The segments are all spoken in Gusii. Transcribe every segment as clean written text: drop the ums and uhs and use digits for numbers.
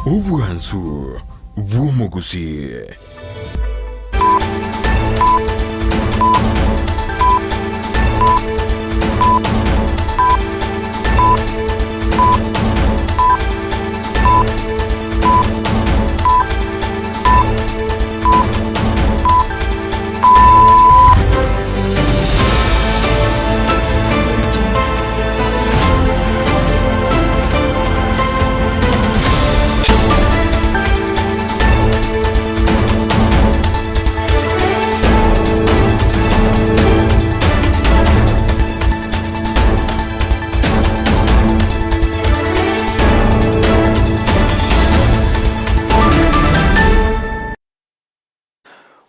Obwansu bw'omogusii.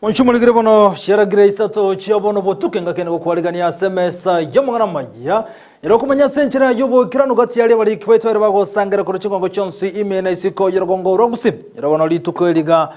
Monche morigere bono chiaragire isato chia bono botuko engaki nigokwarigania ase emesa y'amang'ana amaya. Ere okomanya ase enchera y'oboikeranu gati y'aria abariki baito baria bagosangera korwa chingongo chionsi ime na isiko y'orogongo rwa Gusii. Ere bono rituko eriga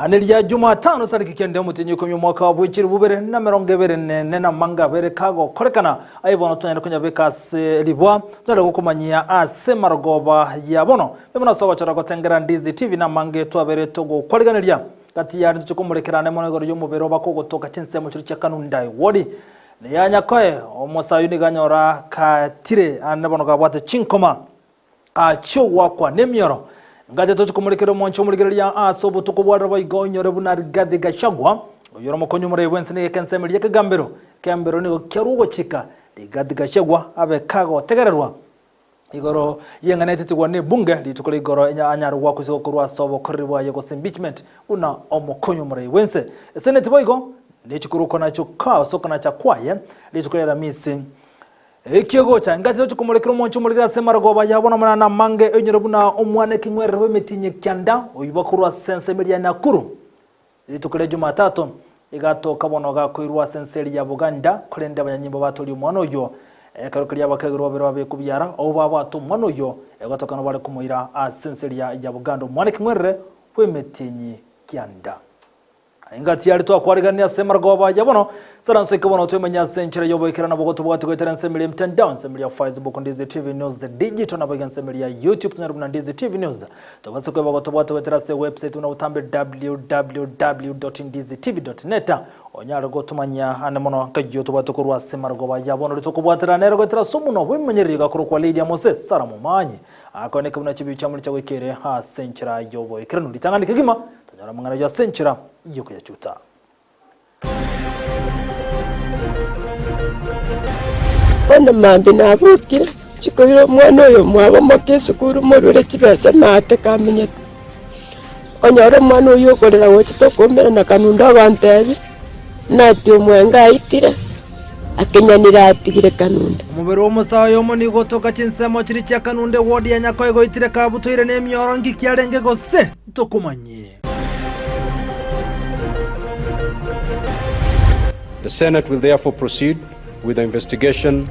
neria Jumatano tariki kende omotienyi ikomi omwaka bwe chilifu bibere na emerongo ebere nene na amanga abere kagokorekana. Aye bono tonyare konyabeka ase ribwa, tonyare gokomanyia ase marogoba ya bono. Mbuya ase ogochora gotengera Ndizi TV namange twabere togokwariganeria. Gati yare ntoche komorekera ane mono igoro y'omobere oba kogotoka chinsemo chiria chia Kanundai ward. Neya Nyakoe, omosae oyio nigo anyora katire ane bono kabwate chinkoma chi'ogoakwa nemioro. Ngache toche komorekera omwancho omorigereria ase obotuko bwa rero boigo oinyore buna Rigathi Gachagua, oyio ore omokonyi omorei bw'ense nigo ekensemo eria y'ekegambero. Ekegambero nigo kiarwa ogochika Rigathi Gachagua abe kagotegererwa. Igoro y'eng'ana etetigwa nebunge rituko ria igoro anyare goakwa isiko korwa ase obokoreri bwaye gose impeachment buna omokonyi omorai bw'ense. Eseneti boigo nechikorwa okonacha ase okonacha kwaye rituko ria Aramisi ekiegocha. Engaki toche komorekera omwancho omorigere ase amarogoba yabo namang'ana namange oinyore buna omwana ekeng'werero bw'emetienyi kianda oyio korwa ase ensemo eria Nakuru. Rituko ria Jumatatu igatoka bono gakoirwa ase ense eria ya Buganda, korende abanyanyimbo batoria omwana oyio. Ekero keria abakagerwa babere babekwa biara, abwo babwate omwana oyio, egotoka nabo bare komoira ase ense eria ya Buganda omwana ekeng'werere bw'emetienyi kianda. Engati yare twakwarigania ase amarogoba ya bono, Saranso eke bono twemenye ase enchera y'oboikeranu bogotobwati goetera ensemo eria emtandao, ensemo eria Facebook, Ndizi TV News Digital, naboigo ensemo eria YouTube tonyore buna Ndizi TV News. Tobase kweba gotobwata goetera ase ewebsite buna botambe www.ndizitv.net onyare gotomanyia ande mono nkayio tobwate korwa ase marogoba ya bono ritokobwatera nere goetera ase omonwa bw'ebimenyereri gakorokwa Lydia Mose Sarah Momanyi akoneke buna chibiu chiamori chiagoikeire ase enchera y'oboikeranu ritang'ani kegima tonyore amang'ana ayio ase enchera y'okoyachuta. Bono mambia nabokire, chikoira omwana oyo omwabo omoke esukuru morwere chibesa maate kamenyete. Okonyora omwana oyio okorera gocha tokoumera kanunda ogontebia, buna ati omwenga aitire, akenyanire atigire kanunda. Omobere bw'omosae oyomo nigo otoka chinsemo chiria chia Kanunde ward ya Nyakoe goitire kabutoire nemioro ngiki arenge gose ntokomanyie. The Senate will therefore proceed with the investigation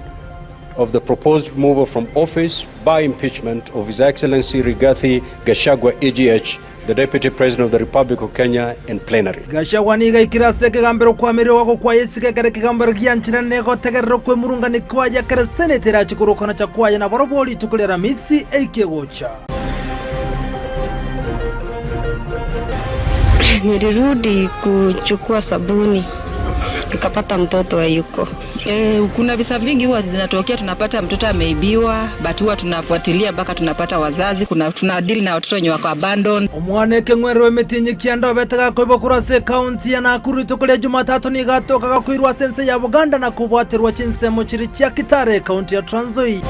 of the proposed removal from office by impeachment of His Excellency Rigathi Gachagua EGH, the Deputy President of the Republic of Kenya, in plenary. Gachagua nigo aikire ase ekegambero kwamerigwa gokwa isiko ekero ekegambero gianchire negotegerera okwemurungania kwaye ekero Senate erache korwa okonacha kwaye nabarobwo rituko ria Aramisi eikie gocha. Nilirudi kuchukua sabuni nikapata mtoto hayuko. Eh, kuna visa vingi huwa zinatokea, tunapata mtoto ameibiwa, but huwa tunafuatilia mpaka tunapata wazazi. Kuna tuna deal na watoto wenye wako abandoned. Omwana ekeng'werero emetienyi kianda obete gakoibwa korwa ase ekaunti ya Nakuru rituko ria Jumatatu nigo atoka gakoirwa ase ense ya Buganda na kobwaterwa chinsemo chiria chia Kitale ekaunti ya Trans Nzoia.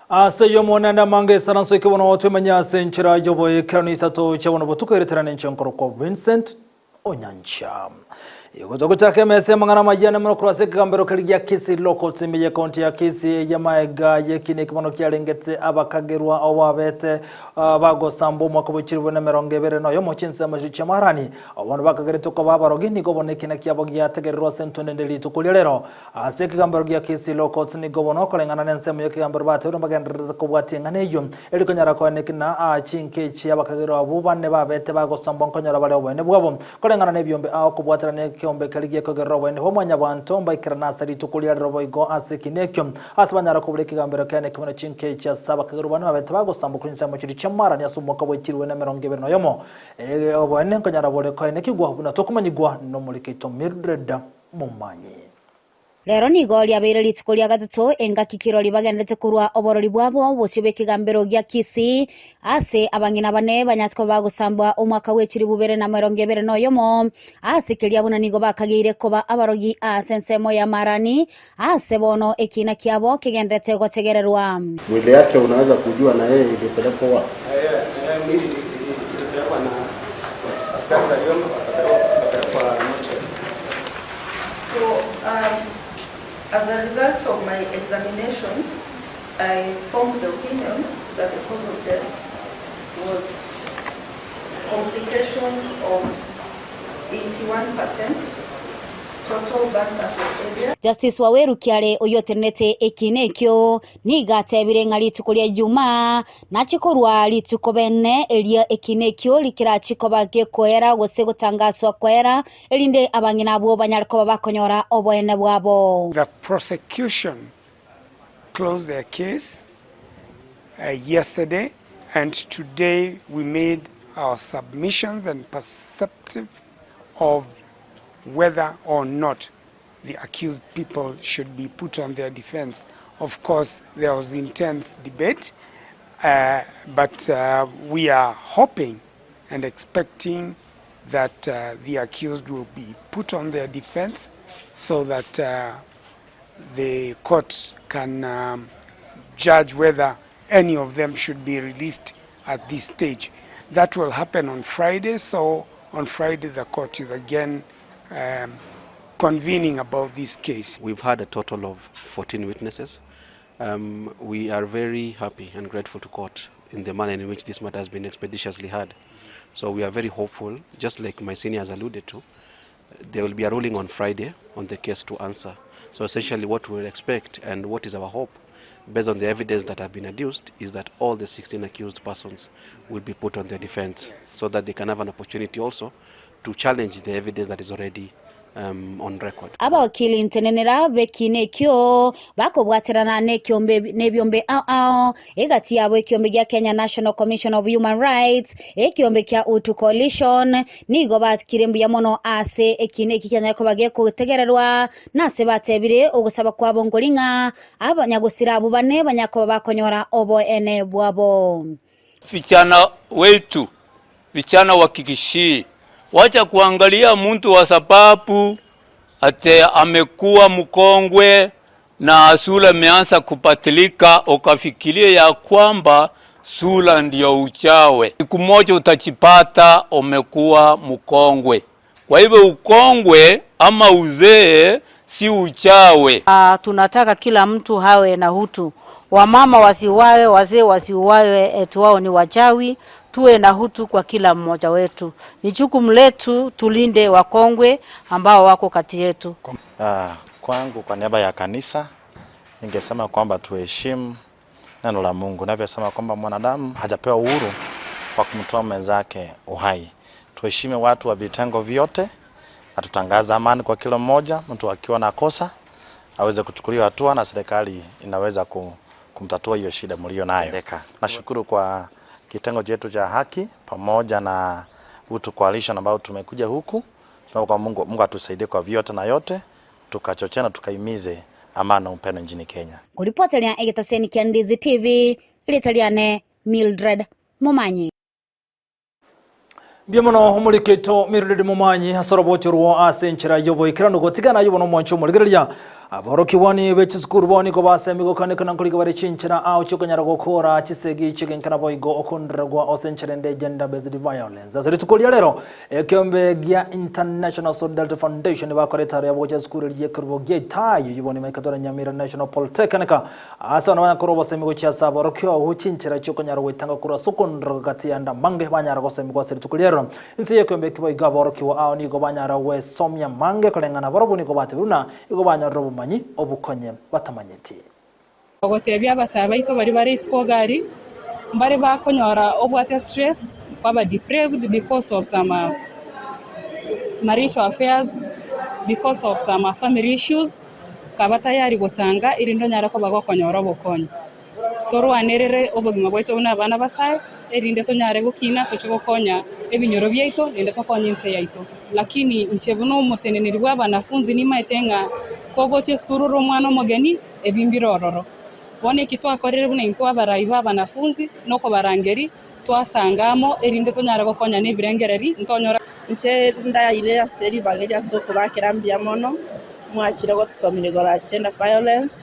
Ase ayio omonene amange esaranso eke bono twemanye ase enchera y'oboikeranu isato chia bono botuko ereterane inche nkorokwa Vincent Onyancha. Igo togochaka emesa y'amang'ana amayia mono korwa ase ekegambero keria gia Kisii Local Team ye county ya Kisii ey'amaega y'ekina eke bono kiarengete abakagerwa abo babete bagosamba omwaka bwe chilifu na emerongo ebere na oyomo chinsemo chiria chi'amarani. Abwo bono bakageretwe koba abarogi nigo bono ekina kiabo giategererwe ase entwende rituko ria rero. Ase ekegambero gia Kisii Law Courts nigo bono koreng'ana nensemo y'ekegambero batebirie mbagendererete kobwatia eng'ana eyio eri konyara koeneki na aa chinka echi abakagerwa abwo bane babete bagosambwa nkonyora bare oboene bwabo koreng'ana nebiombe aa okobwaterana. ekeombe keria gekogerera oboene bwa mwanyabanto mbaikerane ase rituko ria rero boigo ase ekina ekio ase banyara kobura ekegambero kiane ekemo na chinke chia saba kagerwa bane babete bagosambwa korwa chinsemo chiria chi'amarani ase omwaka bwe chilifu na emerongo ebere noyomo. Oboene nkonyara bore koenekigwa buna tokomanyigwa nomorikeito Mildred Momanyi. Rero nigo riabeire rituko ria gatato engaki kirori bagenderete korwa oborori bwabo bosio bw'ekegambero gia Kisii ase abang'ina bane banyare koba bagosambwa omwaka bwe chilifu bibere na emerongo ebere na oyomo ase keria buna nigo bakageire koba abarogi ase ensemo y'amarani ase bono ekiina kiabo kegenderete gotegererwa. Mwili yake unaweza kujua na yeye ilipelekwa wapi? Mwili ilipelekwa na askari Kariondo wakapelekwa mochari. So, as a result of my examinations, I formed the opinion that the cause of death was complications of 81% total burn surface area. Justice Waweru Kiare oyio otenenete ekiina ekio nigo atebire ng'a rituko ria Ijumaa nache korwa rituko bene eria ekiina ekio rikerachi koba gekoera gose gotangaswa koera erinde abang'ina abwo banyare koba bakonyora oboene bwabo. The prosecution closed their case yesterday, and today we made our submissions and perceptive of whether or not the accused people should be put on their defense. Of course, there was intense debate, but we are hoping and expecting that the accused will be put on their defense so that the court can judge whether any of them should be released at this stage. That will happen on Friday, so on Friday the court is again convening about this case. We've had a total of 14 witnesses. We are very happy and grateful to court in the manner in which this matter has been expeditiously heard. So we are very hopeful, just like my senior has alluded to, there will be a ruling on Friday on the case to answer. So essentially what we expect and what is our hope, based on the evidence that have been adduced, is that all the 16 accused persons will be put on their defense so that they can have an opportunity also to challenge the evidence that is already on record. Abawakili ntenenera b'ekiina ekio bakobwaterana n'ekiombe n'ebiombe ao ao egati yabo ekiombe gia Kenya National Commission of Human Rights, ekiombe kia Utu Coalition, nigo bakire mbuya mono ase ekiina eki kianyare koba gekotegererwa nase batebire ogosaba kwabo ngori ng'a abanyagosira abo bane banyakoba bakonyora oboene bwabo. Vijana wetu, vijana wa Kikisii, wacha kuangalia mtu wa sababu ate amekuwa mkongwe na sura imeanza kubadilika, ukafikiria ya kwamba sura ndio uchawi. Siku moja utajipata umekuwa mkongwe. Kwa hivyo ukongwe ama uzee si uchawi. Tunataka kila mtu hawe na utu. Wamama wasiuawe, wazee wasiuawe eti wao ni wachawi. Tuwe na utu kwa kila mmoja wetu. Ni jukumu letu tulinde wakongwe ambao wako kati yetu. Kwangu kwa niaba ya kanisa ningesema kwamba tuheshimu neno la Mungu. Navyosema kwamba mwanadamu hajapewa uhuru wa kumtoa mwenzake uhai. Tuheshimu watu wa vitengo vyote na tutangaze amani kwa kila mmoja. Mtu akiwa na kosa aweze kuchukuliwa hatua na serikali inaweza kumtatua hiyo shida mlio nayo. Nashukuru kwa kitengo chetu cha haki pamoja na Utu Coalition ambao tumekuja huku. Tunaomba kwa Mungu, Mungu atusaidie kwa vyote na yote, tukachochea na tukaimize amani na upendo nchini Kenya. Kuripoteria egetaseni kia Ndizi TV, ritariane Mildred Mumanyi. Mbia mono omoriketo Mildred Mumanyi asorobocherwo ase enchera yoboikerano gotigana yobono omwancho omorigereria aborokiwani bechisukuru boni ko basemi gokanekana nkoriga bare chinchera ao chikonyara gokora chisegi chigenkana boigo okondererwa ase enchera ende gender based violence. Ase rituko ria rero ekiombe gia International Solidarity Foundation bakoreta ria bocha sukuru riekerwo gia itayo yiboni maikatora Nyamira National Polytechnic ase bana banyakoro basemi gochia aborokiwa ohu chinchera chikonyara goetanga korwa ase okondererwa gati ya mange banyara gosemi ase rituko ria rero inse yekiombe kiboigo aborokiwa ao nigo banyara gwesomia mange koreng'ana barobwo nigo batebirwe igo banyarire obomanyi obukonye batamanyeti. Ogotebia abasae baito bari bare isiko gari mbare bakonyora obwate stress, baba depressed because of some marital affairs. because of some family issues, kaba tayari gosanga erinde onyare koba gokonyora obokonyi. Torwanerere obogima bwaito buna abana basae, erinde tonyare gokina toche gokonya ebinyoro biaito naende tokonye ense yaito. Lakini inche buna omoteneneri bwa abanafunzi nimaete ng'a kogocha esukuru ore omwana omogeni, ebi mbire ororo. Bono eki twakorire buna intwe abarai ba abanafunzi, nokobarangeria, twasanga amo erinde tonyare gokonyana ebirengereri, ntonyora. Inche ndaire ase ribaga eri ase okobakera mbuya mono, mwachire gotosomia igoro ya gender violence,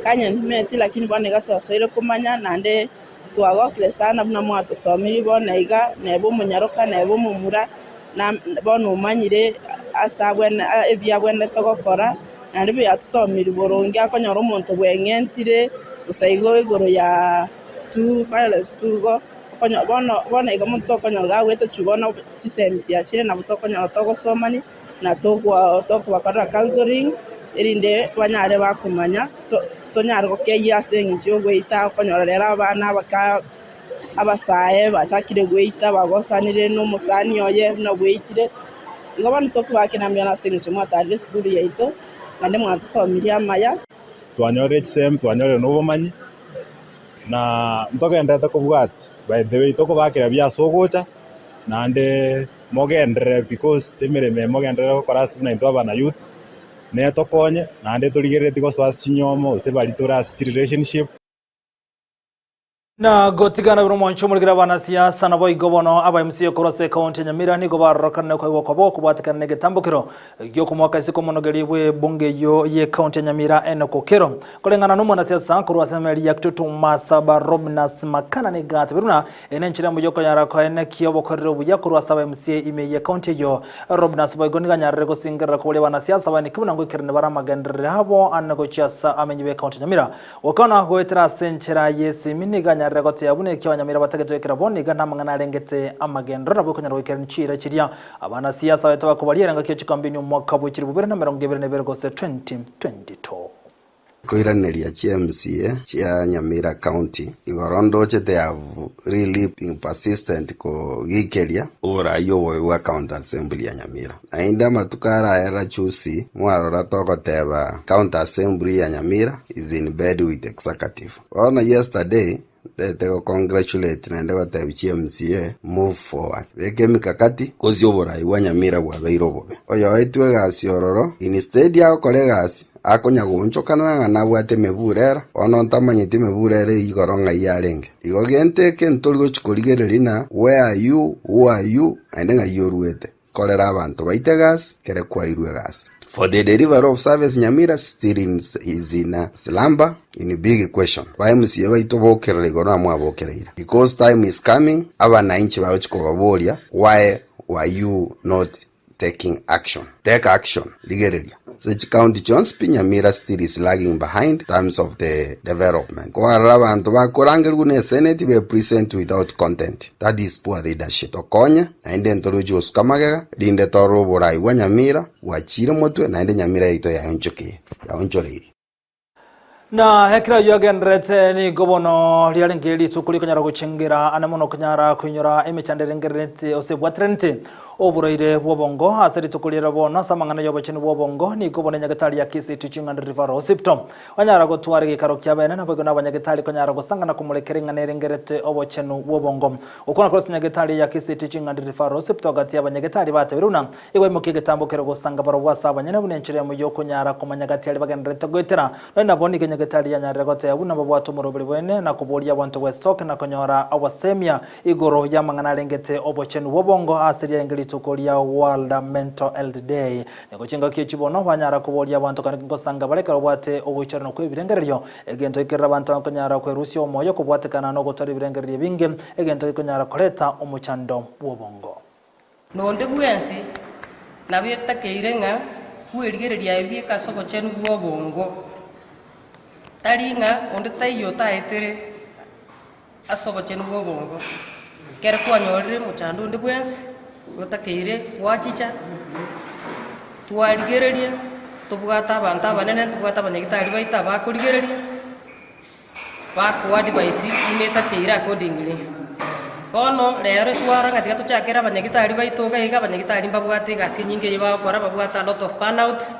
kanye ntimeti lakini bono iga twasoire komanya naende twagokire sana buna mwatosomirie bono iga, neba omonyaroka neba omomura, na bono omanyire ase abwene ebi abwenerete gokora, naende biatosomirie boronge akonyora omonto bweng'entire gose igo igoro ya tu violence tu igo, okonyo bono bono iga omonto tokonyora iga agoeta bono chisemi chiachire nabo tokonyora togosomani. na tokobakorera counselling, erinde banyare bakomanya, tonyare gokeyia ase eng'encho y'ogoita, okonyora rero abana abake abasae bachakire goita bagosanire na omosani oye buna bweitire. Igo bono tokobakera mbuya ase eng'encho mwatarire esukuru yaito, naende mwatosomirie amaya. Twanyorire chisemi, twanyorire na obomanyi, na ntogenderete kobwatia by the way tokobakera buya ase ogocha, naende. Mogenderere because emeremo eye mogenderere gokora ase buna intwe abana youth, netokonye naende torigereretie gosoa ase chinyomo gose baria tore ase chirelationship. Na gotigana buna omwancho omorikire abanasiasa naboigo bono aba MCA korwa ase ekaunti ya Nyamira nigo barorokanire koigwa kwabo okobwatekana negetambokero giokomoaka isiko omonogeri bw'ebunge eyio y'ekaunti ya Nyamira Enock Okello. Koreng'ana nomwanasiasa korwa ase emeri ya Kitutu Masaba Robnas Makana nigo atebirie buna Eye nenchera embuya okonyara koenekia obokoreri obuya korwa ase aba MCA ime ye county eyio. Robnas boigo nigo anyarire gosingerera koboria abanasiasa baeneki buna ngoikerania bare amagenderero abo ane gochia ase amenyi be county ya Nyamira. Gokana goetera ase enchera yesimi nigo anyarire goteba buna ekio abanyamira batagete goikera bo nigo namang'ana arengete amagenderero nabo okonyara goikerania chiira chiria abanasiasa baete bakobaria engaki ye chikambeni omwaka bwe chilifu bibere na emerongo ebere na ebere gose 2022. Koiraneria chi MCA chia Nyamira County igoro ndoche they have really been persistent kogikeria oborai obobe bwa County Assembly ya Nyamira. Naende amatuko araera chusi mwarora togoteba County Assembly ya Nyamira is in bed with executive. Bono yesterday Ntete go congratulate naende gotebia chi MCA move forward. Beka emikakati gose oborai bwa Nyamira bwabeire obobe. Oyoetwe egasi ororo instead agokora egasi akonya goonchokana ng'a nabwate emeburera bono ntamanyeti emeburera eyio igoro ng'ai yarenge. Igo gento eke ntori gochi korigereria ng'a where are you, who are you naende ng'ai oruete. Korera abanto baito egasi kere kwairwe egasi. For the delivery of service Nyamira still in is in a slumber in big question. Ba MCA baito bokerera igoro na mwabokereire because time is coming abanainchi bagochi kobaboria why were you not taking action. Take action rigereria. Ase chicounty chionsi pi Nyamira still is lagging behind terms of the development. Kwarora abanto bakorangerigwa ne senate be present without content. That is poor leadership. Tokonye naende ntorochi gosuka magega rinde torore oborai bwa Nyamira bwachire motwe naende Nyamira yaito yaonchokeire yaonchoreirie. Na ekero ayio agendererete nigo bono riarenge rituko rikonyara gochengera ane mono konyara koinyora emechando erengererete ase ebwateranete oboraire bw'obongo ase rituko riria bono ase amang'ana y'obochenu bw'obongo nigo bono enyagetari ya Kisii Teaching and Referral Hospital banyara gotwara egeikaro kia bene naboigo nabanyagetari konyara gosangana komorekera ing'ana erengerete obochenu bw'obongo. Gokwana korwa ase enyagetari ya Kisii Teaching and Referral Hospital gati y'abanyagetari batebire buna Igo aimokia egetambo kere gosanga barobwo ase abanyene buna enchera eyemo y'okonyara komanya gati aria bagendererete goetera. Nonya nabo nigo enyagetari yanyarire goteba buna babwate omoroberi bwene na koboria abanto bwesoke na konyora obosemia igoro y'amang'ana arengete obochenu bw'obongo ase riarenge rituko ria World Mental Health Day. Nigo chingaki echi bono banyara koboria abanto kane ngosanga bare ekero babwate ogoichorana kw'ebirengererio, egento gekerera abanto bakonyara kwerusia omoyo kobwatekana nogotwara ebirengererio ebinge, egento gekonyara koreta omochando bw'obongo. Na onde bwensi nabo etakeire ng'a bwerigererie aye bieka ase obochenu bw'obongo, tari ng'a onde taiyo otaetere ase obochenu bw'obongo. Ekero kwanyorire mochando onde bwensi, otakeire gwachicha, twarigereria, tobwate abanto abanene, tobwate abanyagitari baito abakorigereria, bakoadvise buna etakeire accordingly. Bono rero etwara ng'a tiga tochakere abanyagitari baito iga iga, abanyagitari mbabwate egasi enyinge eyio bagokora, babwate a lot of burnouts,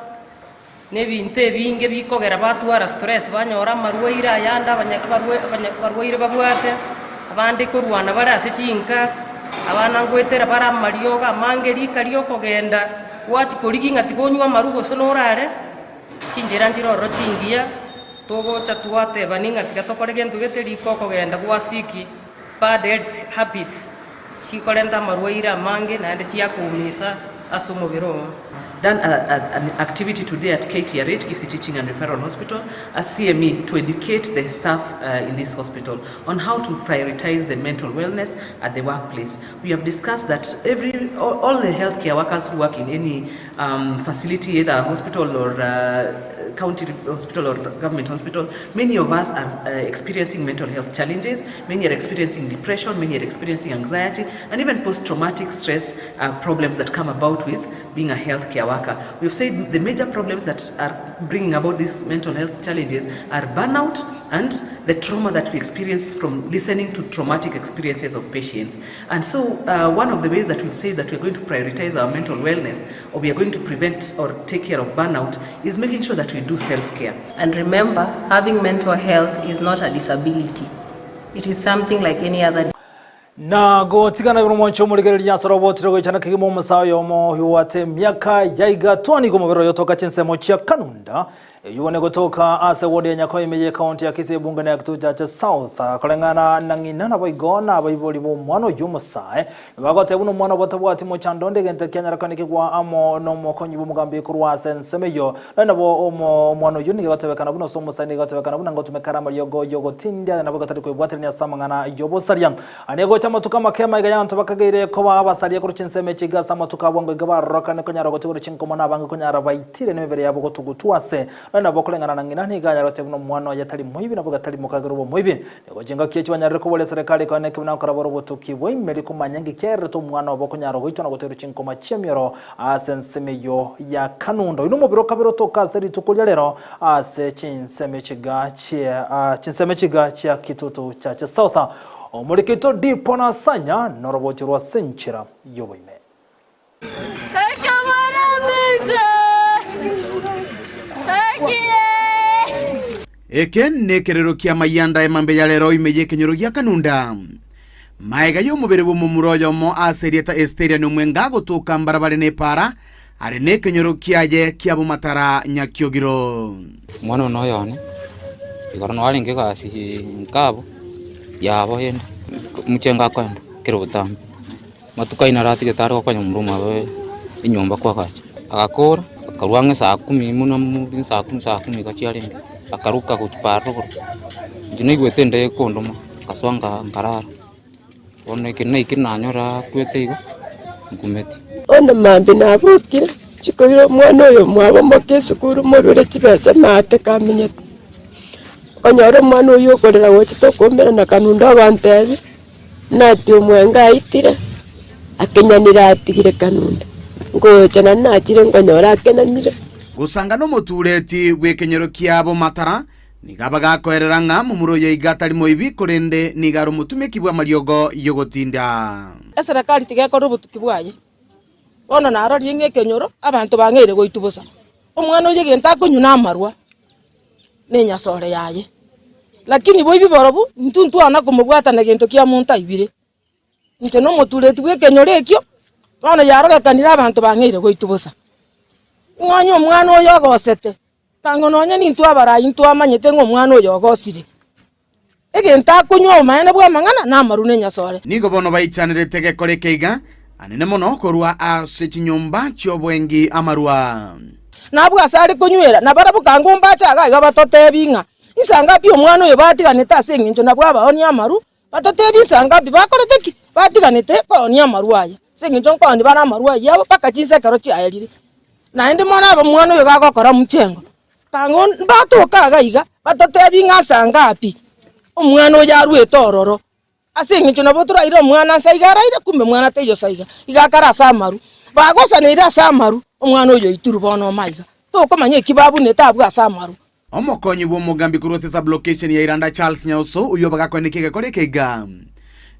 na ebinto ebinge bikogera batwara stress banyora amarwaire ayande abanya abarwa abanya abarwaire babwate, abande korwana bare ase chinka, abana ngoetera bare amariogo amange rika riokogenda gwachia korigia ng'a tiga onywe amarwa gose norare, chinchera nchire ororo chingiya, togocha twatebani ng'a tiga tokore gento gete rika okogenda gwasiki bad health habits chikorenta amarwaire amange naende chiakoumisa ase omobere oo. Done a, a, an activity today at KTRH, Kisii Teaching and Referral Hospital, a CME to educate the staff uh, in this hospital on how to prioritize the mental wellness at the workplace. We have discussed that every all, all the healthcare workers who work in any um, facility, either hospital or uh, county hospital or government hospital, many of us are uh, experiencing mental health challenges, many are experiencing depression, many are experiencing anxiety, and even post-traumatic stress uh, problems that come about with being a healthcare worker. We've said the major problems that are bringing about these mental health challenges are burnout and the trauma that we experience from listening to traumatic experiences of patients. And so uh, one of the ways that we've said that we're going to prioritize our mental wellness or we are going to prevent or take care of burnout is making sure that we do self-care. And remember, having mental health is not a disability. It is something like any other Na gotigana buna omwancho omorigereria ase orobotire goichana kegima omosae oyomo oyobwate emiaka ya igatwa nigo omobere oye otoka chinsemo chia Kanunda eyio bone gotoka ase ward ya Nyakoime ye county ya Kisii ebunge na Kitutu Chache South koreng'ana na ng'ina naboigo na abaibori b'omwana oyio omosae Bagoteba buna omwana obo tabwati mochando onde egento ekianyarekane kegwa amo nomokonyi bw'omogambi korwa ase ensemo eyio. Nonya nabo omo omwana oyio nigo agotebekana buna ase omosani nigo agotebekana buna ngotumeka are amariogo y'ogotindia nabo igo tari koebwaterania ase amang'ana y'obosaria. Ane gocha amatuko amake amaiga y'abanto bakageire koba abasaria korwa chinsemo echi iga ase amatuko abwo ngoika barorokane konyara gotigwa chinkomo na abange konyara baitire nemebere yabo gotugutwa ase. Nonya nabo koreng'ana na ng'ina nigo anyare goteba buna omwana oye tari moibi nabo igo tari mokagera obomoibi. Nigo chingaki echi banyarire koboria eserekari ekonyene ki buna nkora bore obotuki bw'eimeri komanya inki kiaererete omwana obo okonyara goitwa na goterwa chinkoma chi'emioro ase ensemo eyio ya Kanunda. Oyio nomobere okabere otoka ase rituko ria rero ase chinsemo echiga chia chinsemo echiga chia Kitutu Chache South. Omorikito Dipo Nasanya norobochi rwa ase enchera y'oboime. Eke nekerero ki'amayanda emambia ya rero ime y'ekenyoro gia Kanunda. Maega y'omobere bw'omomura oyomo ase erieta Esteria nomwenga agotoka mbarabare nepaara are nekenyoro kiaye kia bomatara Nyakiogiro. Omwana one oyo one, igoro noo arenge egasi nkabo, yabo ende, omochie ngakoenda kera obotambe. Amatuko ayio naro atigete are gokonya momura omwabo enyomba koagacha. Agakora, akarua ang'e saa kumi buna saa kumi saa kumi iga chiarenge, akaruka gochia paaro rogoro. Inche naigwete enda ekondoma, nkasoa nka nkarara. Bono ekero naikire nanyora akwete igo, nkumeti. Bono mambia nabokire, chikoira omwana oyo omwabo omoke esukuru morwere chibesa maate kamenyete. Okonyora omwana oywo okorera gocha tokomerana kanunda ogontebia. Nati omwenga aitire, akenyanire atigire kanunda, ngocha naende nachire nkonyora akenanire. Gosanga nomotureti bw'ekenyoro kiabo matara, nigo abagakoerera ng'a momura oyo iga atari moibi, korende nigo are omotumeki bw'amariogo y'ogotinda. Eserekari tiga ekore obotuki bwaye. Bono narorire ng'a ekenyoro abanto bang'eire goitwa bosa. Omwana oyo egento akonywa namarwa. na enyasore yaye. Lakini boibi borobwo, intwe ntwana komobwata na gento kia monto aibire. Inche nomotureti bw'ekenyoro ekio, bono yarorekanire abanto bang'eire goitwa bosa. Ng'a onye omwana oyo ogosete, kang'o nonye nintwe abarai ntwamanyete ng'a omwana oyo ogosire. Egento akonywa obomaene bw'amang'ana namaru na enyasore. Nigo bono baichanerete gekora eke iga, anene mono korwa ase chinyomba chi'oboengi amarwa. Na abwo ase are konywera, na barabwo kang'o mbache iga iga batotebi ng'a insangapi omwana oyo batiganete ase engencho nabwo abaonia amaru, batotebi insangapi bakorete ki? Batiganete koonia amaru aya, ase engencho nkooni bare amaru ayio abo mpaka chinsa ekero chiaerire. Naende mono abe omwana oyo gagokora mchengo. Kang'o mbatoka iga iga, batotebi ng'a ase angapi omwana oyo aruete ororo, ase eng'encho nabo toraire omwana ase aiga araire, kumbe mwana taiyo ase aiga, iga akare ase amaru. Bagosaneire ase amaru, omwana oyo oitirwe bono ome aiga, tokomanya eki babunete abwo ase amaru. Omokonyi bw'omogambi korwa ase sublocation ya Iranda Charles Nyauso oyio bagakoenekia egekora eke iga.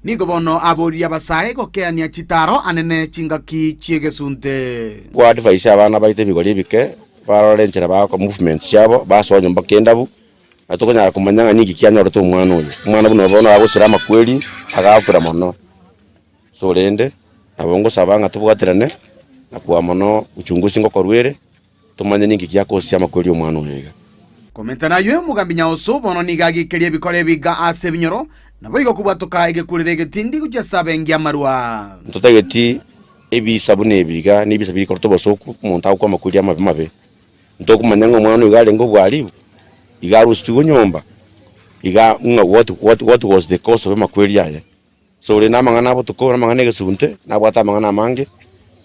Nigo bono aboririe abasae gokeania chitaaro anene chingaki chi'egesunte. Go advise abana baito ebigori ebike barore enchera bagokora movements chiabo basoa nyomba kendabu na tokonyara komanya ng'a ninki kianyorete omwana oyo. Omwana buna oyo bono agosira amakweri agafura mono. So rende nabo ngosaba ng'a tobwaterane na koa mono uchunguzi ngokorwa ere tomanye ninki giakosia amakweri omwana oyo iga. Komenta nayio, omogambi Nyaoso bono nigo agekeria ebikora ebiga ase ebinyoro, naboigo kobwatoka egekurero egetindi gochia ase abengi amarwa. Ntotageti ebisa buna ebi iga, na ebisa bikoreta obosoku, omonto agokwa amakweri amabe mabe. Ntokomanya ng'a omwana oyo iga arenge obwaribu, iga arusetigwe nyomba, iga ng'a what what what was the cause of amakweri aya. So ore namang'ana abotuko, namang'ana egesunte, nabwate amang'ana amange,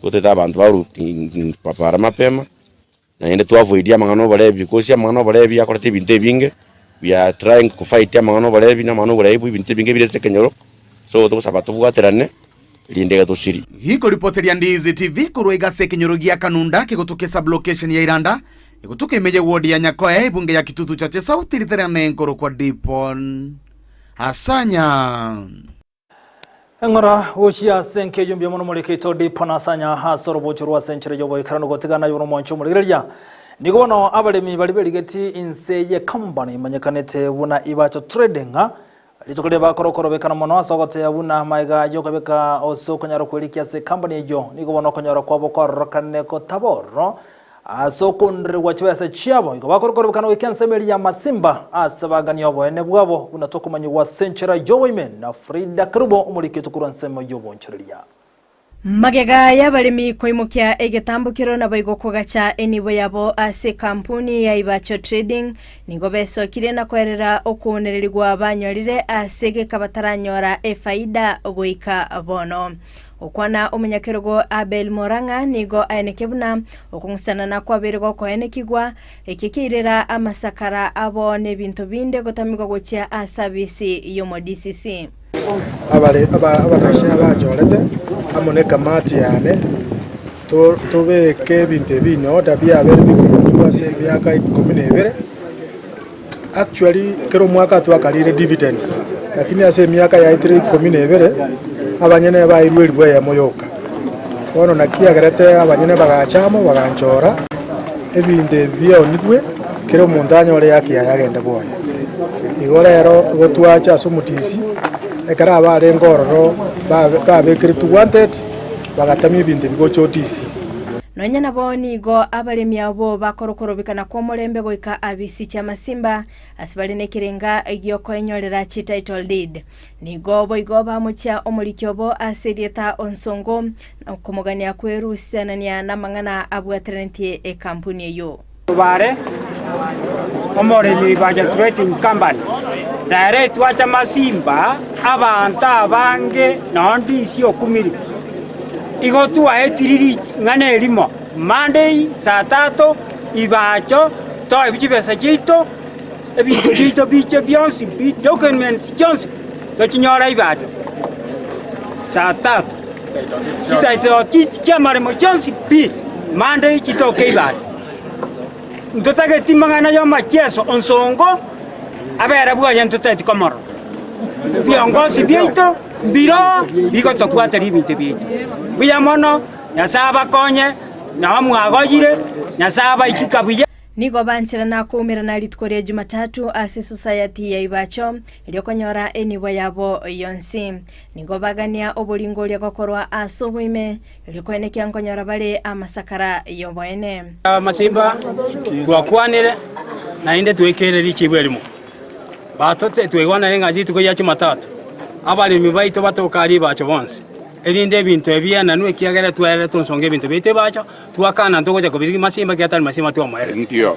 gotete abanto baru para mapema, naende to avoid amang'ana oborebi because amang'ana oborebi akorete ebinto ebinge, we are trying ko fight amang'ana oborebi na amang'ana oborebi bwa ebinto ebinge bire ase ekenyoro, so togosaba tobwaterane, rinde iga tosiri. Gikoripoteria Ndiizi TV korwa iga ase ekenyoro gia Kanunda kegotoka esublocation ya Iranda, egotoka ime ye ward ya Nyakoe, ebunge ya Kitutu Chache South riterane nkorokwa Dipon. Asanya. Eng'ora gochia ase enka eyio mbuya mono morike ito Dipo na Asanya ase orobocho rwa ase enchera y'oboikeranu gotigana aye omwancho omorigereria. Nigo bono abaremi baria berigeti inse ye company imanyekanete buna Ibacho Trading rituko riria bakora okorobekana mono ase ogoteba buna magega y'okobeka ase okonyara kwerikia ase ecompany eyio nigo bono okonyora kwabo kwarorokanire gotaba ororo Ase okoondererwa chibesa chiabo, igo bakorokorobekana goika ensemo eria y'amasimba ase baganie oboene bwabo, buna tokomanyigwa ase enchera y'oboime na Frida Kerubo, omorikito korwa ensemo y'obonchoreria. Magega y'abaremi koimokia egetambokero naboigo kogacha enibo yabo ase ekampuni ya Ibacho Trading, nigo besokire na koerera okounererigwa banyorire ase geka bataranyora efaida goika bono. Gokwana omonyakerogo Abel Morang'a nigo aeneke buna okong'usanana kwabeire gokoenekigwa, ekio kiairera amasakara abo n'ebinto binde gotamigwa gochia ase abisi y'omo-DCC. Abare abanashe abanchorete amo nekamati yane, tobeke ebinto ebi in order biabeire bikoburugwa ase emiaka ikomi na ebere. Actually kera omwaka twakarire dividends, lakini ase emiaka yaetire ikomi na ebere, abanyene bairwe elifu eyemo yoka. Bono naki yagerete abanyene bagacha amo baganchora, ebinto ebi biaonigwe, kera omonto anyore ehaki yaye agende bwoye. Igo rero igo twacha ase omotisi, ekero abarenge ororo babe babekeretwe wanted, bagatamia ebinto ebi gocha otisi. Nonya nabo nigo abaremi abwo bakorokorobekana kw'omorembe goika abisi chi'amasimba, ase bare nekerenga gi'okoenyorera chititle deed. Nigo boigo bamochia omoriki obo ase erieta Onsongo, na okomogania kwerusianania namang'ana abwateranetie ekampuni eyio. Bare omoremi Ibacha Trading Company, nere etwacha amasimba abanto abange nonye ndisi okumire. Igo twaetire ring'ana erimo, Monday saa tatu Ibacho toebie chibesa chiaito, ebinto biaito biche bionsi pi, documents chionsi tochinyore Ibacho saa tatu. Chititle deeds chi'amaremo chionsi pi, Monday chitoke Ibacho. Ntotageti mang'ana y'omachieso onsongo abere bwoye ntotageti komorora. Ebiongosi biaito mbiro bigotobwateria ebinto biaito. Mbuya mono, Nyasae abakonye, nao mwagoyire, Nyasae abaikika buya. Nigo bancherana koumerana rituko ria Jumatatu ase Society ya Ibacho erio konyora enibo yabo yonsi. Nigo bagania oboringoria gokorwa ase oboime Erio koenekia nkonyora bare amasakara y'oboene. Amasimba twakwanire, naende twekeire richibu erimo. Batote twaigwanire ng'a rituko ria Jumatatu abaremi baito batoke aria ebacho bonsi, erinde ebinto ebi bienanwe, ekiagera twerete nsonga ebinto biaito ebacho, twakana ntogocha kobirigia masimba ekiagera tari masimba twamoerete.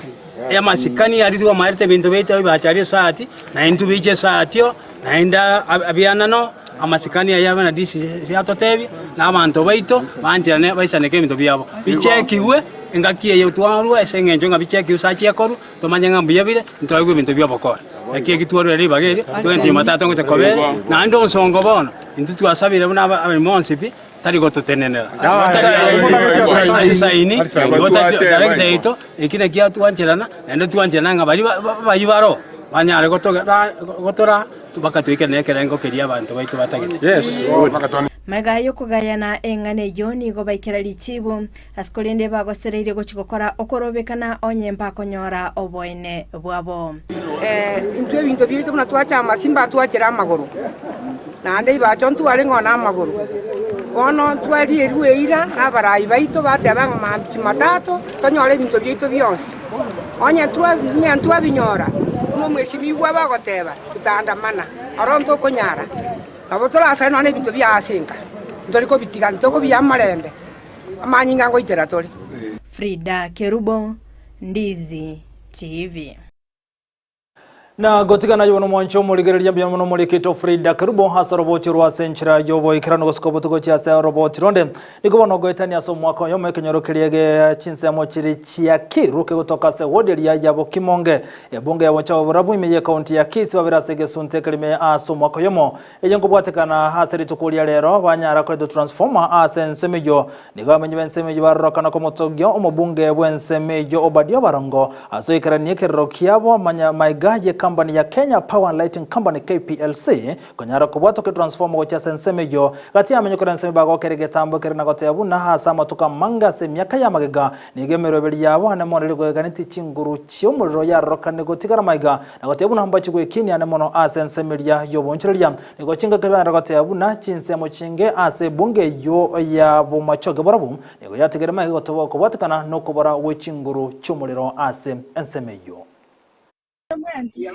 Amasikani aria twamoerete ebinto biaito ebacho aria esati, naintwe biche esati oo. Naende abianano amasikani aya buna DCC atotebia, na abanto baito bancherane baisaneke ebinto biabo, bichekigwe engaki eye twarua ase eng'encho ng'a bichekigwe ase achia korwa, tomanye ng'a mbuya bire, ntoegwe ebinto bi'obokora. Naki eki twarure ribaga erio, togende Jumatatu ngocha koba ere, naende onsongo bono, intwe twasabire buna aba abaremi bonsi pi, tari gototenenera. Tari saini, igo tari director yaito, eki nakio twancherana, naende twancherana ng'a baria bayio baroo. Banyare gotora bakatoikerania ekerengo keria abanto baito batagete. Magega y'okogayana eng'ana eyio nigo baikera richibu, ase korende bagosereirie gochia gokora okorobekana onye mbakonyora oboene bwabo. Intwe ebinto biaito buna twacha amasimba atwachere amagoro, naende ibacho ntware ng'o namagoro. Bono ntwarierwe eira nabarai baito bateba ng'a mambia Jumatatu tonyore ebinto biaito bionsi. Onye ntwabinyora, buna omwesimigwa bagoteba, tutaandamana, oro ntokonyara. Nabo torasare nonya nebinto bia ase enka, ntori kobitiga, ntokobia amarembe, amanyinga ngoitera tore. Frida Kerubo, Ndizi TV. Na gotigana aye bono omwanche omorigereria mbuya mono omorikito Frida Kerubo ase oroboti orwo ase enchera y'oboikeranu gosika obotuko chia ase oroboti ronde. Nigo bono goetania ase omwaka oyomo ekenyoro keria ge chinsemo chiri chia Kiru kegotoka ase ward eria ya Bokimonge. Ebunge ya Bonchao borabu ime y'ecounty ya Kisii babere ase egesunte ekerime ase omwaka oyomo. Eye nkobwatekana ase rituko ria rero banyara koreta transformer ase ensemo eyio. Nigo abamenyi b'ensemo eyio barorokana komotogia omobunge bw'ensemo eyio Obadia Obarongo ase oikerania ekerero kiabo manya maiga y'ecompany ya Kenya Power and Lighting Company KPLC konyara kobwatoka etransformer gochia ase ensemo eyio. Gati y'abamenyi korwa ensemo bagokera egetambo ekere na goteba buna ase amatuko amange ase emiaka y'amagega nigo emeroberi yabo ane mono ere goeganetie chinguru chi'omorero yarorokane gotigara maiga Na goteba buna mbache gwekinia ane mono ase ensemo eria y'obonchoreria. Nigo chingaki biagenderera goteba buna chinsemo chinge ase ebunge eyio ya bomachoge borobwo nigo yatigere maiga gotoba okobwatekana nokobora gwe chinguru chi'omorero ase ensemo eyio. Mwensi,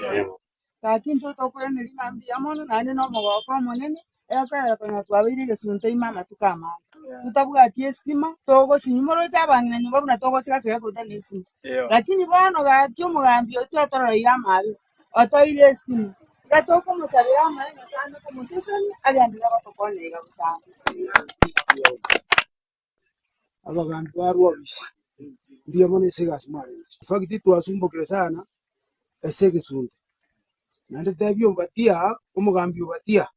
gaki intwe tokoiraneria ng'a mbuya mono naende na omogoko omonene, Ekero konya twabeire egesunte ime amatuko amange, totabwati estima, togosinywa moroche abang'ina nyomba buna togosigasega korwa tari nestima. Lakini bono gaki omogambi oito otororeire amabe, otoire estima, iga tokomosabera amaye Nyasaye ande komosesenia agenderere gotokonya iga botambe. Abagambi ba Rwabisi, mbuya mono ase egasi mwarenge. In fact twasumbokire sana ase egesunte, naende tebia Obadia, omogambi Obadia,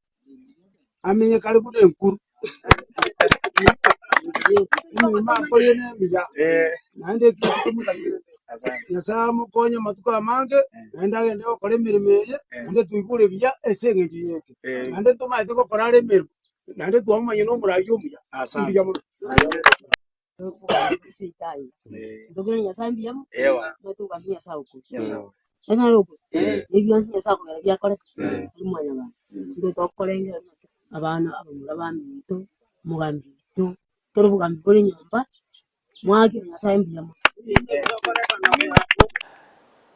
amenye kare buna enkuru, emeremo akorire nemiya, naende ekio tomotakerete. Nyasaye amokonye amatuko amange, naende agende gokora emeremo eye, naende toigure buya ase eng'encho yaito. Naende ntomaete gokora are emeremo. Naende twamomanya nomoragia omuya. Mbuya mono.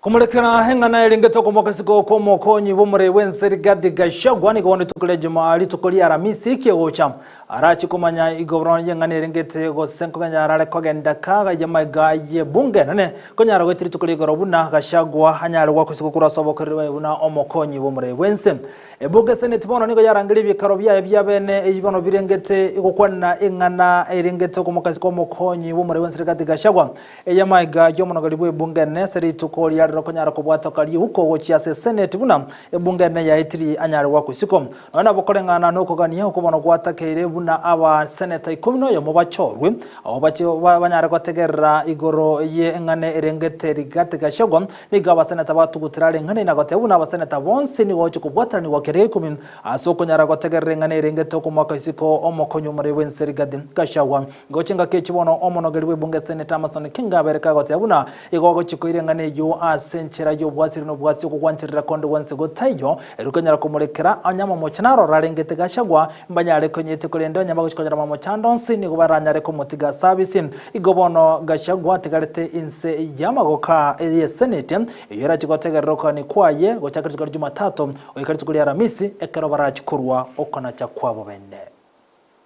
Komorekera eng'ana erengete okomoka isiko kw'omokonyi bw'omorei bw'ense Rigathi Gachagua nigo bono rituko ria Jumaa rituko ria Aramisi kegocha arache komanya igoro y'eng'ana erengete gose nkogenya arare kogenda kaga y'amaiga y'ebunge enene konyara goeta rituko ria igoro buna Gachagua anyare goakwa isiko korwa ase obokoreri bwaye buna omokonyi bw'omorei bw'ense. Ebunge Senate bono nigo yarangeria ebiekaro biaye bia bene ebi bono birengete gokwana eng'ana erengete okomoka isiko omokonyi bw'omorei bw'ense Rigathi Gachagua. Ey'amaiga y'omonogori bw'ebunge ene ase rituko riarero konyara kobwatoka riuko gochia ase Senate buna ebunge ene yaetiri anyare goakwa isiko. Nonya nabo koreng'ana nokogania okwo bono gwatakeire buna aba seneta ikomi noyomo bachorwe abwo bache banyare gotegerera igoro y'eng'ana erengete Rigathi Gachagua. Nigo abaseneta batugutire are eng'ana inagoteba buna abaseneta bonsi nigo bagochia kobwataranigwa keria ikomi ase okonyara gotegerera eng'ana erengete okomoaka isiko omokonyi omorei bw'ense Rigathi Gachagua. Nigo chingaki echi bono omonogeri bw'ebunge Senator Amason Kinga abeire kagoteba buna igo agochia koira eng'ana eyio ase enchera y'obwasiri na obwasi okogwancherera konde gwensi gotaiyo erio konyara komorekera onye amamocha naroro arengete Gachagua mbanyare konyetia korende onye bagochia konyora amamocha ande onsi nigo baranyare komotiga ase abisi. Igo bono Gachagua atigarete inse y'amagoka y'esenate eyio erachie gotegerera okogania kwaye gochaka rituko ria Jumatatu goika rituko ria Aramisi ekero barachie korua okonacha kwabo bene.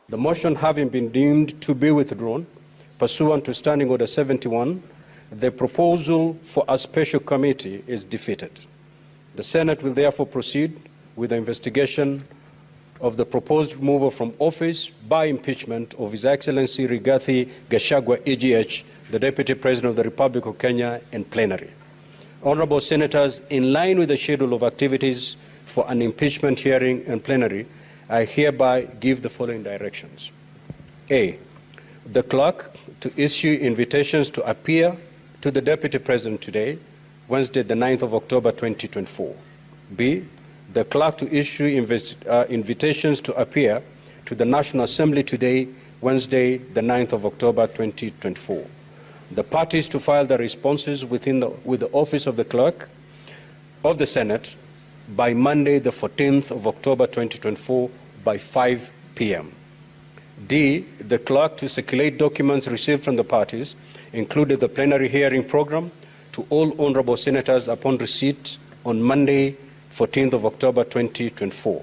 The motion having been deemed to be withdrawn pursuant to Standing Order 71, the proposal for a special committee is defeated. The Senate will therefore proceed with the investigation of the proposed removal from office by impeachment of His Excellency Rigathi Gachagua EGH, the Deputy President of the Republic of Kenya, in plenary. Honorable Senators, in line with the schedule of activities for an impeachment hearing in plenary, I hereby give the following directions. A. The clerk to issue invitations to appear to the Deputy President today, Wednesday, the 9th of October 2024. B, the clerk to issue invitations to appear to the National Assembly today, Wednesday, the 9th of October 2024. The parties to file their responses with the office of the clerk of the Senate by Monday, the 14th of October 2024 by 5 p.m. D, the clerk to circulate documents received from the parties, including the plenary hearing program, to all honorable senators upon receipt on Monday, 14th of October 2024.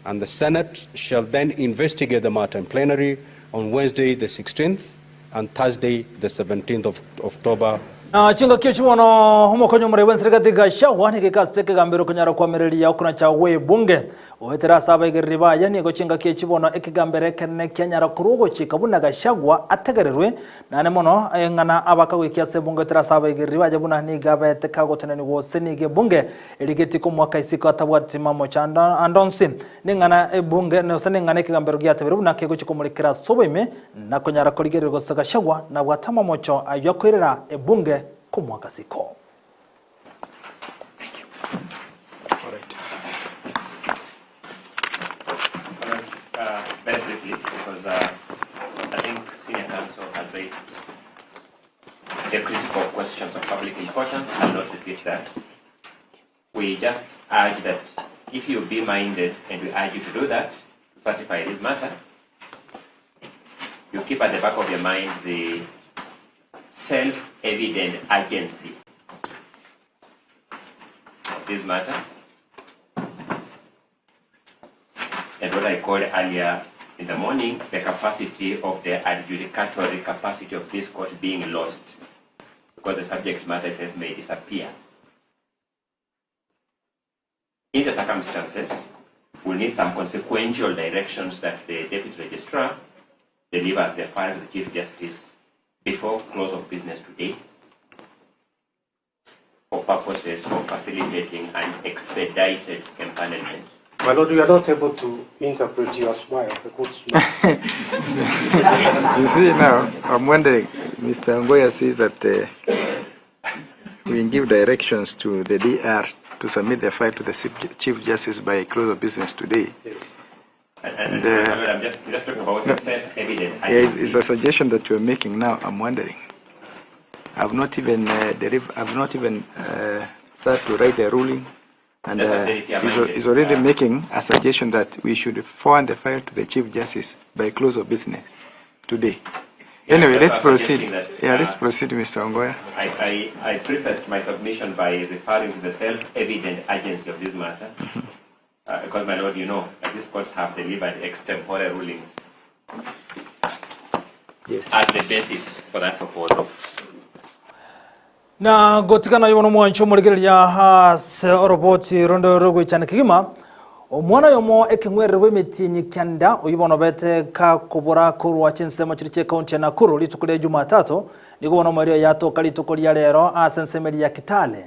And the Senate shall then investigate the matter in plenary on Wednesday, the 16th, and Thursday, the 17th of October. Na chingaki chibono omokonyi omorei bwenserekati Gachagua nigo ase ekegambero konyara kwamereria okonacha gwa ebunge oetera ase abaigereri baye nigo chingaki chibono ekegambero ekenene kianyara korwa ogochika buna Gachagua ategererwe nane mono eng'ana abakagoikia ase ebunge oetera ase abaigereri baye buna nigo abete kagoteneniwa gose nigo ebunge erigeti komwaka isiko atabwati mamocha andonsi neng'ana ebunge gose neng'ana ekegambero giatebire buna kegochi komorekera ase oboime na konyara korigereri gose Gachagua nabwate amamocho aywo akoirera ebunge komwaka siko. Very briefly, because I think Senior Counsel has raised the critical questions of public importance. I'll not repeat that. We just urge that if you be minded, and we urge you to do that, to certify this matter, you keep at the back of your mind the self-evident urgency of this matter, and what I called earlier in the morning, the capacity of the adjudicatory capacity of this court being lost, because the subject matter itself may disappear. In the circumstances, we'll need some consequential directions that the Deputy Registrar delivers the file to the Chief Justice before close of business today for purposes of facilitating an expedited empanelment. My lord, we are not able to interpret your smile, the good smile. You see now, I'm wondering, Mr. Ngoya says that we give directions to the DR to submit the file to the Chief Justice by close of business today. Yes. And I'm just talking about the self-evident. Yeah, it's a suggestion that you're making now. I'm wondering. I've not even I've not even started to write a ruling, and he's already making a suggestion that we should forward the file to the Chief Justice by close of business today. Yeah, anyway, let's proceed. That, yeah, let's proceed, Mr. Ongoya. I prefaced my submission by referring to the self-evident urgency of this matter. Because, my lord, you know that these courts have delivered extempore rulings yes, as the basis for that proposal. Na gotikana yono mwancho muregereria ase oroboti rondo rogwechana kigima omwana yomo ekeng'werere bw'emetienyi kianda oyu bono bete kakobora korwa chinsemo chiri chia ekaunti ya Nakuru rituko ria Jumatatu nigo bono omwerio yatoka rituko ria rero ase ensemeri ya Kitale.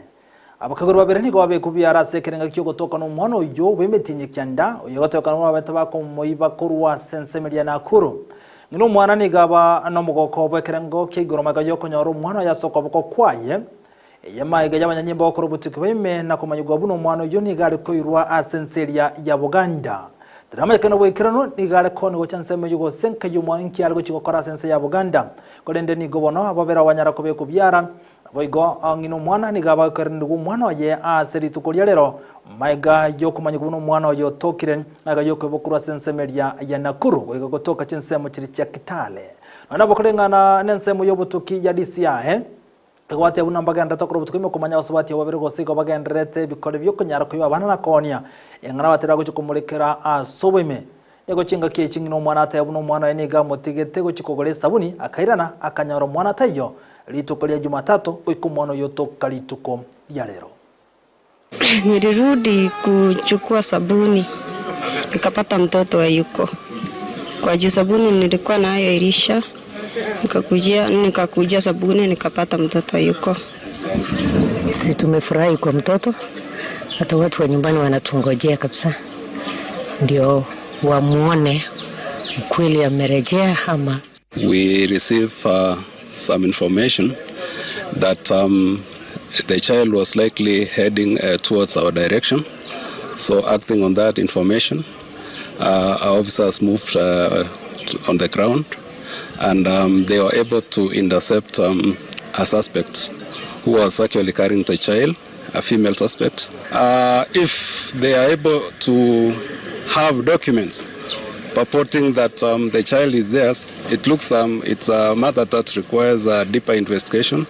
Abakagoro babere nigo babekubiara ase ekerenga kiogotoka na omwana oyo bw'emetienyi kianda oyo gotokana babete bakomoiba korwa ase ensemeri ya Nakuru. Ng'ina omwana nigo aba nomogoko bw'ekerengo kia igoro maiga yokonyora omwana oyo ase okoboko kwaye eyamaiga y'abanyanyimba gokora obotuki baime na komanyigwa buna omwana oyo nigo are koirwa ase enseria ya Buganda. Teramayekano bwaikerano nigo are koni gocha ensemo eyo gose nkai omwana nki are gochi gokora ase ense ya Buganda. Korende nigo bono ababere abanyara kobeka obiara boigo ng'ina omwana nigo abakoerenigwa omwana oye ase rituko ria rero maiga yokomanyigwa buna omwana oyo otokire maiga yokoibokorwa ase ensemo eria ya Nakuru goiga gotoka chinsemo chiri chia Kitale. Nonya bokoreng'ana na ensemo y'obotuki ya DCI egwatia buna mbagenderete okora obotuki ime komanya gose batia babere gose igo bagenderete ebikore biokonyara koiba abana na koonia eng'ana batera gochi komorekera ase oboime. Nigo chingaki echi ng'ina omwana ateba buna omwana oye nigo amotigete gochi kogora esabuni akairana akanyora omwana taiyo rituko ria Jumatatu goika omwana oyo otoka rituko ria rero. Nilirudi kuchukua sabuni nikapata mtoto hayuko. Kwa juu sabuni nilikuwa nayo ilisha, nikakujia sabuni nikapata mtoto hayuko. Sisi tumefurahi kwa mtoto, hata watu wa nyumbani wanatungojea kabisa ndio wamuone ukweli amerejea ama. We receive some information that The child was likely heading uh, towards our direction. So, acting on that information, uh, our officers moved uh, on the ground and um, they were able to intercept um, a suspect who was actually carrying the child, a female suspect. Uh, if they are able to have documents purporting that um, the child is theirs, it looks um, it's a matter that requires a deeper investigation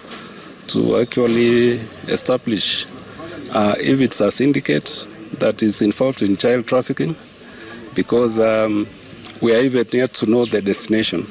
to actually establish uh, if it's a syndicate that is involved in child trafficking, because um, we are even yet to know the destination.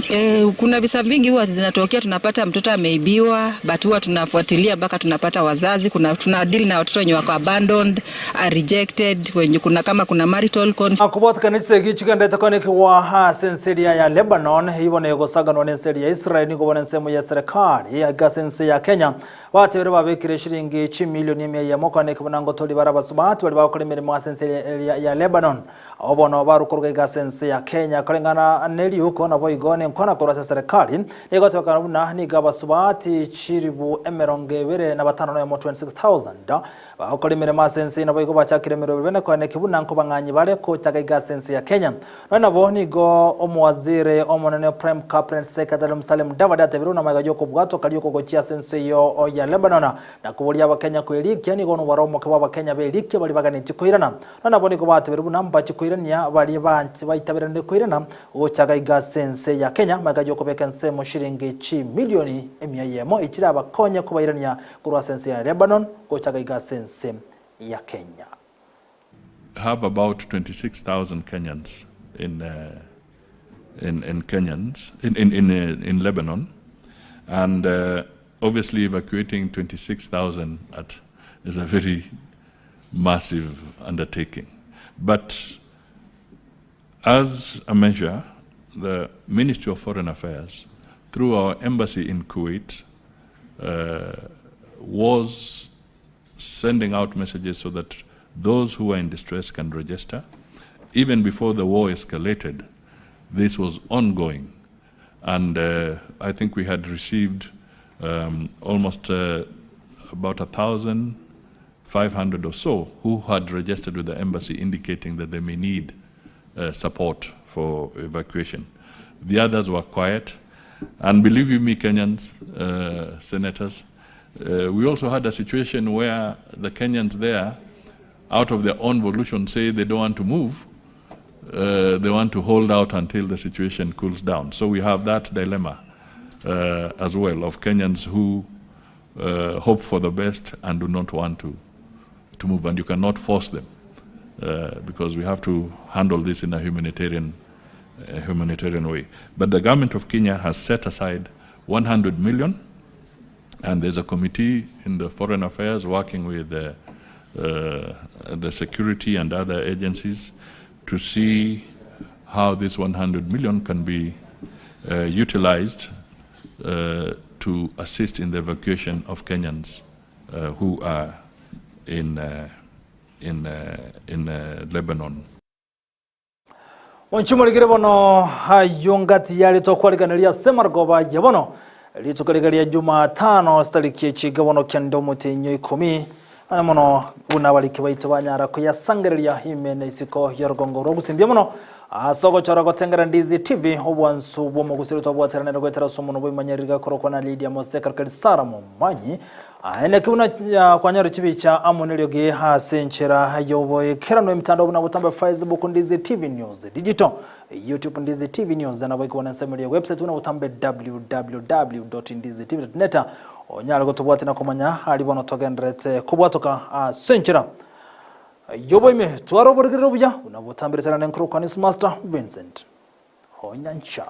Eh, kuna visa vingi huwa zinatokea, tunapata mtoto ameibiwa, but huwa tunafuatilia mpaka tunapata wazazi. Kuna tuna deal na watoto wenye wako abandoned, are rejected, wenye kuna kama kuna marital conflict. Akobwatekanisa eki chigendete konekiwa ase ense eria ya Lebanon, eyio bono egosaganwa nense eria ya Israel, nigo bono ensemo ya serikali aiga ase ense ya Kenya batebire babekire eshiringi chimilioni emia eyemo koaneki buna ngotori bare abasubati baria bagokora emeremo ase ense eria ya Lebanon. Abwo bono barukoruga iga ase ense ya Kenya koreng'ana neriuko naboigo nenkwana korwa ase serikali nigo egotebekana buna nigo abasubati chilifu emerongo ebere na batano noyomo 26,000 bagokora emeremo ase ense naboigo bachakire emerobio bene koaneki buna nkobang'anyi bare kochaga iga ase ense ya Kenya. Nonya nabo nigo omowaziri omonene Prime Cabinet Secretary Musalia Mudavadi atebire buna magega y'okobwatwa karia okogochia ase ense eyio ya Lebanon na koboria abakenya kwerikia nigo nobware omoke bw'abakenya berikia baria baganetie koirana. Nonya nabo nigo batebirie buna mbache koirania baria baitaberanire koirana gocha iga ase ense ya Kenya magega y'okobeka ensemo shiringi chimilioni emia eyemo echirabakonye kobairania korwa ase ense ya Lebanon gocha iga ase ense ya Kenya. Have about 26,000 Kenyans in, uh, in, in Kenyans in, in, in, uh, in Lebanon, and uh, obviously evacuating 26,000 at is a very massive undertaking. But as a measure, the Ministry of Foreign Affairs, through our embassy in Kuwait, uh, was sending out messages so that those who are in distress can register. Even before the war escalated, this was ongoing. And uh, I think we had received um, almost about 1,500 or so who had registered with the embassy indicating that they may need support for evacuation. The others were quiet. And believe you me, Kenyans, senators, we also had a situation where the Kenyans there, out of their own volition, say they don't want to move. They want to hold out until the situation cools down. So we have that dilemma as well of Kenyans who hope for the best and do not want to move. And you cannot force them because we have to handle this in a humanitarian way. But the government of Kenya has set aside 100 million, and there's a committee in the Foreign Affairs working with the security and other agencies to see how this 100 million can be utilized to assist in the evacuation of Kenyans who are in Lebanon. Onchimorigire bono aywo ngati yare tokwariganeria ase marogoba ya bono rituko riga ria Jumatano sitariki echiga bono kenda omotenyo ikomi ane mono buna bariki baito banyara kuyasangereria imene isiko ya rugongo rwa gusimbia mono ase ogochora gotengera Ndizi TV obwansu bw'omogusiri twabwateranire gwetera ase omono bw'imanyereri gakorokwa na Lydia Moseka keri Sara Momanyi aene kibuna kwanyora chibicha amo neriogi ase enchera yoboekerano emitandao buna butambe Facebook Ndizi TV News Digital, YouTube Ndizi TV News, nabo ikubona ensemeri ya website buna butambe www.ndizitv.net onyare gotobwate na komanya ari bono togenderete kobwatoka ase enchera yoboime twara oboregerero buya buna butambiretana nenkuru kwa Master Vincent Onyancha.